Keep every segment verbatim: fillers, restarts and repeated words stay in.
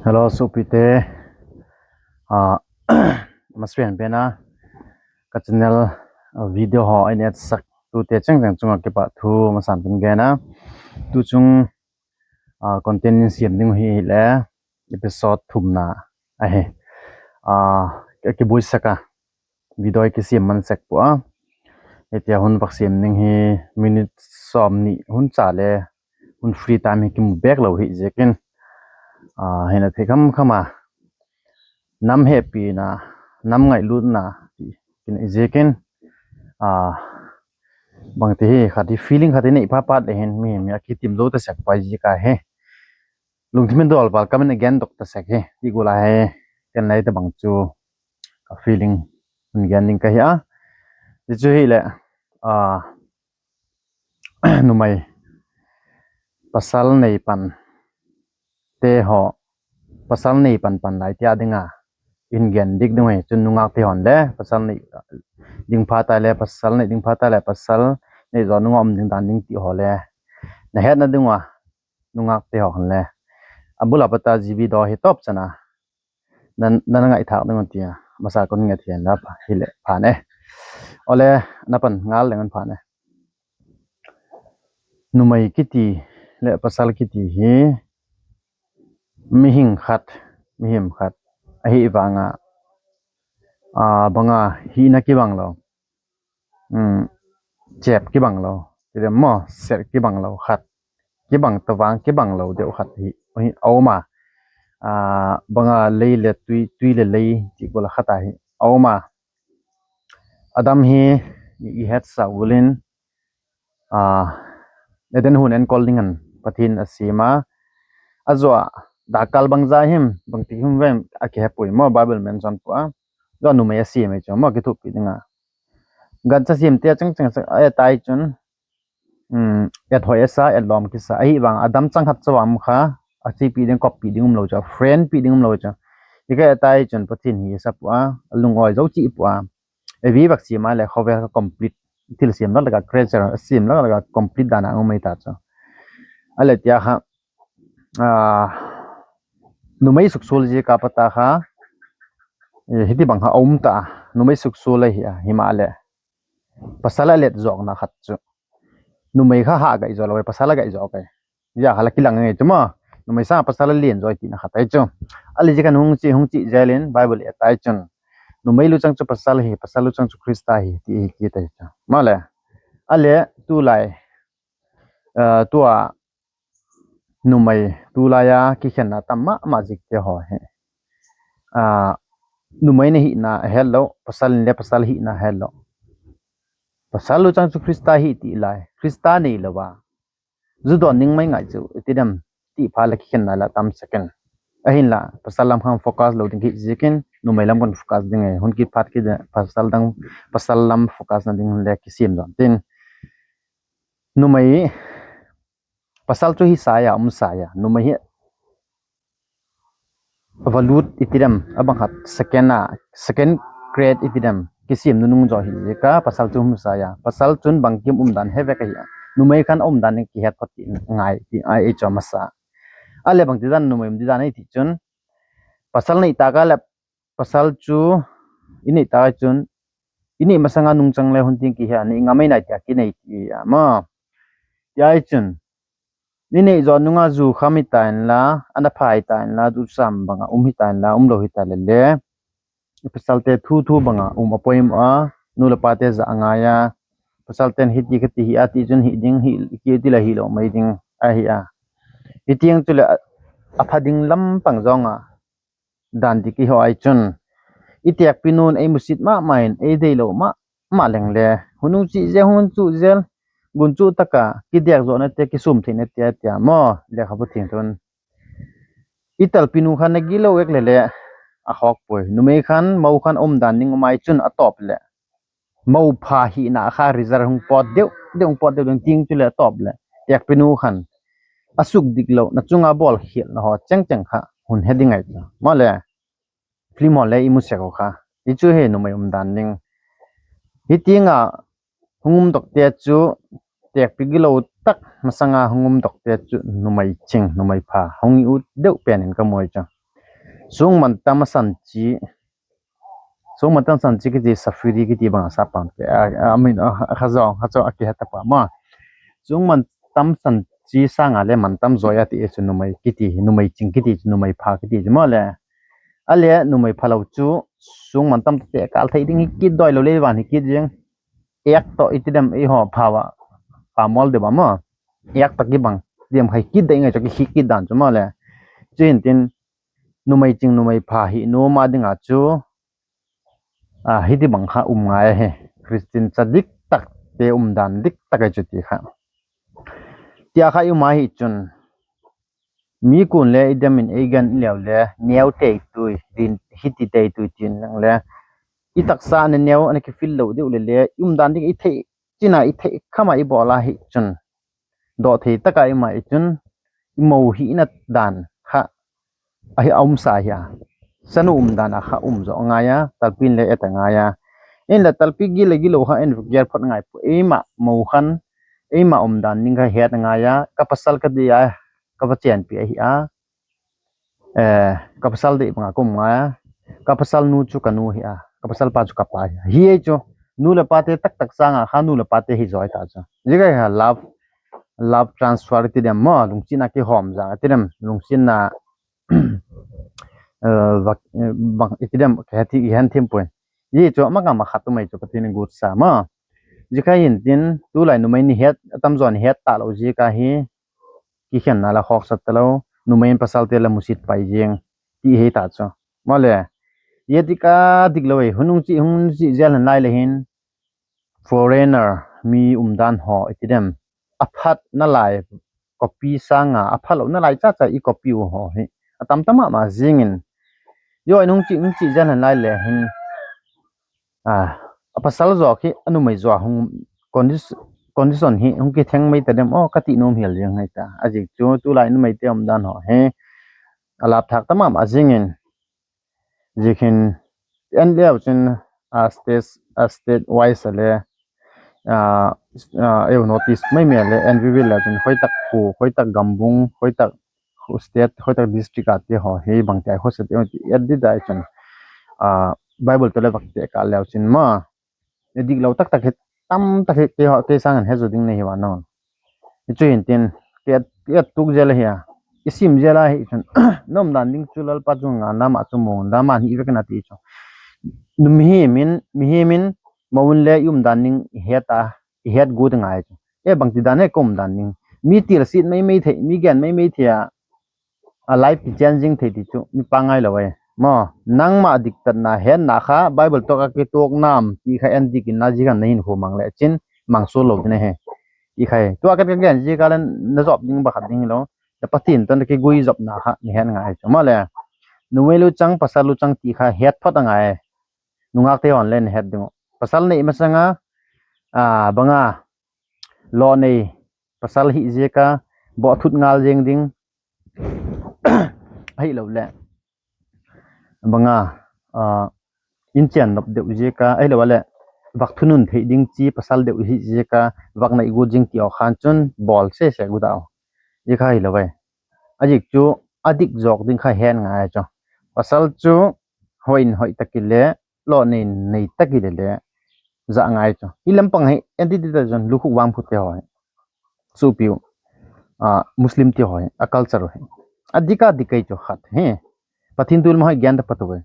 Hello suapite, a, masuan pen a ka channel video haw a en etsaktute chengcheng chung ah kipahthu masan kin gen a. Tu chung content in siam ding hi le episode thumna ahi. A, kibuaisak a, video kisiam man sek pua a. Hitia hun vak siam ding hi minute sawmni hun cha le hun free time hi kimu bêk lo hi ziakin, hina thei kham kham a, nam hepina, nam ngailutna ti kinei ziakin, bangti hi khat hi feeling khat hi nei pha pat le hin mi, mi a kitim zo ta sek pai ziak ahi. Lungthim in dawl val kam in a gen dok ta sek hi ti gual ahi. Ken lai tabang chu ka feeling hun gen ding ka hi a. Zia chu hileh, numei, pasal nei pante haw, pasal nei pan pan lai tia ding a hin gen dik ding hi chun nungâkte haw'n le pasal nei ding pha ta le, pasal nei ding pha ta le, pasal nei zaw nung ah um ding dan ding ti haw le na hetna ding ua, nungâkte haw khan le a bul a pat a GB daw hi tawp chan a na ngaithâk ding uh tia masa kun nget hian la hileh phan e. Awle, na pan ngal leng an phan e. Numei kiti leh pasal kiti hi mihing khat, mihing khat ahi vang a, bang a hina kibang lo, chêp kibang lo, ti deu maw, set kibang lo khat, kibang ta vang kibang lo deu khat hi a um a, bang a lei le tui, tui le lei ti gual a khat ahi a um a. Adam hi i hetsa gual in, Eden huan enkol ding in Pathian a siam a, a zaw a, dakkal bangza him, bangti him vem a kihe puai maw, Bible mention pua a, zaw numei a siam ei chu maw kithupi ding a. Gancha siamte a chengcheng a et ai chun, et hoi a sa, et lawm kisa ahi vang Adam chang khat chau a um kha, a chipi ding, koppi ding umlo chu, friend pi ding umlo chu. I ka et ai chun Pathian hi a sa pua a, a lungawi zo chi pua a. Evi vak siam a leh khawvel kha complete, thil siam lak lak a, creature a siam lak lak a complete dan a um ei ta chu. A leh tia kha, numei suksual ziak a pat a kha hiti bang kha a um ta a, numei suksual ahi a, himaleh pasal a let zawkna khat chu numei kha hah gai zaw lo, pasal a gai zaw kai. Zia kha la kilang ngei chu maw, numei sâng a pasal a lian zaw tina khat ahi chu. A leh zia khan hung chi, hung chi zel in Bible et ai chun numei luchang chu pasal hi, pasal luchang chu Khrista hi ti hi kit ahi chu. Maleh, a leh tulai, tua numei tulai a kikhenna tam ma ma zikte haw hi, numei na hihna a het lo, pasal in le pasal hihna a het lo. Pasal luchang chu Khrista hi ti lai, Khrista neilo a zu dawn ding mai ngai chu i ti dem, ti pha leh kikhenna la tam sek in. Ahinla pasal lam khan focus lo ding hi ziakin numei lam kan focus ding e, hun kit phat kit pasal dang, pasal lam focus na ding le kisiam zaw tin. Numei, pasal chu hi sai a, um sai a, numei hi va lut i ti dem, a bang khat second a, second grade i ti dem kisiam nunung zaw hi ziak a pasal chu um sai a, pasal chun bangkim umdan he vek ahi a, numei khan a umdan ding kihet phot ti ngai ti ai ei chu a masa. A leh bangtidan numei um didan ei ti chun, pasal nei tâk a leh pasal chu i nei tâk a chun i nei masang a nungchang le hun tiang kihe a, nei ngam ei nai ti a kinei ti a maw. Ti ai chun i nei zaw nung a zu kham hita inla, a na pha hita inla, zu sam bang a um hita inla, umlo hita leh le, i pasalte thu thu bang a um a poimaw a, nu leh pate zah a ngai a, pasalte'n hiti ka ti hi a ti chun hi ding, hi ki ti leh hilo mai ding ahi a. Hitiang chuleh a pha ding lam pang zawng a dan dik i haw ai chun, i têkpi nu'n ei musit ma ma in, ei deilo ma ma leng le, hun hung chi zel, hun chu zel, gunchu tak a kidek zawna te, kisûm theina te tia maw, Lekhabu Thiangtho'n i talpi nu khan na gilo ek leh le a khawk puai. Numei khan, mo khan umdan ding um ai chun a tawp leh mo pha hina kha result hung pawt deu deu, hung pawt deu deu tiang chuleh a tawp leh têkpi nu khan a sukdik lo, na chung a bawlkhialna haw chengcheng kha hun he ding ai chu. Maleh, film haw le i mu sek u kha, i chu hi numei umdan ding. Hitiang a hung um dokte chu, têkpi gilo tak masang a hung um dokte chu numei ching, numei pha hung i ut deu pen in ka mu ai chu. Suangmantam a san chi, suangmantam san chi kiti, Safiri kiti bang a sa pan ke, a, a min, a, a kha zawng, kha zawng a kihe ta pa ma. Suangmantam san chi sâng a le mantam zawi a ti chu numei kiti, numei ching kiti chu numei pha kiti chu maw le. A le numei phalo chu suangmantam tawh tekâl thei ding hi kit, dawilo le van hi kit ziang. Ek tawh i ti dem, eihaw pha a, pha mawl deu a maw. Ek tawh kibang diam khai kit dei ngai chu, kihi kit dan chu maw le. Chuhintin, numei ching numei pha hi nuam a ding a chu, a, hiti bang kha um ngai ahi. Christian cha dik takte umdan dik tak ahi chu ti kha. Tia kha i um ahi chun, mi kuan le i dem in ei gen leu le, neu tei tui, din hiti tei tui tin lang le, i taksa a na neu, a na kifil lo deu le le, i umdan dik i thei, china i thei kham a i bawl ahi chun, dawh thei tak a i um ahi chun, i mo hina dan kha ahi a um sa hi a. Chanu umdan a kha um zaw ngai a, talpi in le et a ngai a. Inle talpi gil le gilo kha en gel phot ngai pu, eima mo khan, eima umdan ding kha het a ngai a, ka pasal ka dei a, ka va chênpi ahi a. Eh, ka pasal dei bang a ka um ngai a, ka pasal nu chu ka nu hi a, ka pasal pa chu ka pa hi a. Hi ei chu, nu leh pate taktak sâng a kha nu leh pate hi zawi ta chu. Zia kha love, love transfer ti dem maw, lungsiatna kihawm zang a ti dem, lungsiatna, eh, bang, eh, bang, i ti dem, ka he ti, i hen thiam puai. Zia chu ama ngam a khat um ei chu Pathian in guatsa maw. Zia kha hintin, tulai numei ni het, a tam zaw ni het talo ziak a hi, kikhenna la khawksak talo, numei in pasalte la musit pai ziang, ti hi ta chu. Maw le, zia dik a dik lo ei, hun hung chi, hun chi zel hen lai le hin, foreigner, mi umdan haw, i ti dem, a phatna lai, copy sâng a, a phalo nalai cha cha i copy u haw hi a tam ta ma ma zing in, zia in hung chi, hung chi zel hen lai le hin, a, a pasal zaw hi a numei zaw hung condi-, condition hi hung kitheng mai ta dem aw ka ti nuam hial zing ngai ta. A ziak chu tulai numeite umdan haw hi a lap thâk ta ma ma zing in, ziak hin en leu chun, a state, a state wise a le, a, a, eu notice mai mai le en vi vil leu chun khoi tak khu, khoi tak gambung, khoi tak khu state, khoi tak district a ti haw hi bangti a khawsa ti et di dai chun, a, Bible tawh le vak tekâl leu chin ma, i diklo tak tak hi, tam tak hi kei haw, kei sâng in he zaw ding nei hi va nang. I chu hintin, kei, kei tuk zel ahi a, i sim zel ahi chun, na umdan ding chu Lalpa chung ngan lam a chu mo lam a ni vek in a ti chu. Mihing in, mihing in, mo un le i umdan ding i het a, i het guat ngai chu. E bangti dan e ka umdan ding. Mi tilsiat mai mai thei, mi gen mai mai thei a, a life kichen zing thei ti chu mi pangai lo ai. Maw, nangma diktatna hetna kha Bible tawh a kituak nam ti kha en dik in na zia khan na hinkhua mang le chin, mang sual lo ding ahi. I khai. Tua ka gen ziak a le na zawp ding bakhat ding hilo. Na Pathian tawh na kiguizopna kha na het ngai chu. Maw le, numei luchang, pasal luchang ti kha het phot a ngai. Nungakte haw'n le na het ding uh. Pasal nei masang a, a, bang a, law nei, pasal hi ziak a, bawhthut ngal ziang ding, ahilo leh, bang a, a, inchen nop deu ziak a, ahilo leh, vak thunun thei ding chi pasal deu hi ziak a, vak nei guat zing ti aw khan chun bawl sese guat a. Zia kha hilo ai. A ziak chu a dik zawk ding kha het ngai chu. Pasal chu hoi in hoi tak i le, law nei nei tak i le le, za ngai chu. I lam pang hi entity ta chun lukhuk vangphute haw hi, supiu, a, Muslim ti haw hi a culture uh hi a dik a dik ei chu khat hi. Pathian tual ma hoi gen ta patu ai.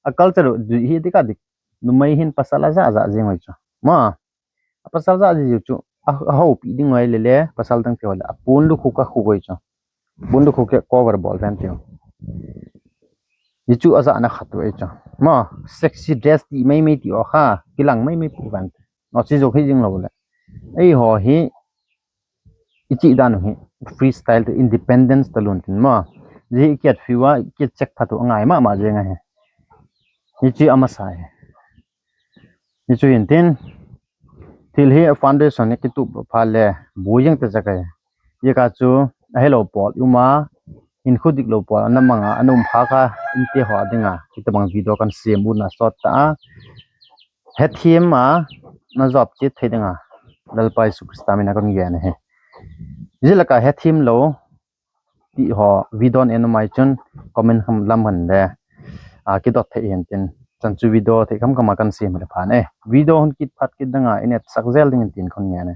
A culture uh hi dik a dik. Numei hin pasal a za za zing oi chu. Ma, a pasal za ziu chu, a, a hopi ding oi le le, pasal dang ti haw le, a puan lukhuk a khuk oi chu. Puan lukhuk a cover bawl ven tiu. Hi chu a zana khat u ei chu. Ma, sexy dress ti mai mai ti aw kha, kilang mai mai pu ven. Aw chi zawk hi zing lo le, ei haw hi, i chih dan uh hi, freestyle te independence ta lun tin ma. Zia i kiat fiu a, i kiat check phat u a ngai ma ma zing ahi. Hi chu a masa hi. Hi chu hintin, thil hi foundation hi kitup phat le, bu ziang ta zak ai. Zia kha chu, ahilo pawl i um a, hinkhua dik lo pawl a na mang a, a na um kha kha, umte haw ding a, hitabang video kan siam u na sawt ta a. Hethiam a, na zawp chiat thei ding a, Lalpa Jesu Khrista min a kan gen ahi. Zia lak a hethiam lo, ti haw, video en um ai chun, comment lam khan le, a kidot thei hintin, chan chu video thei kam kam a kan siam hileh phan e. Video hun kit phat kit dang a i etsak zel dingin tin khun ngen e.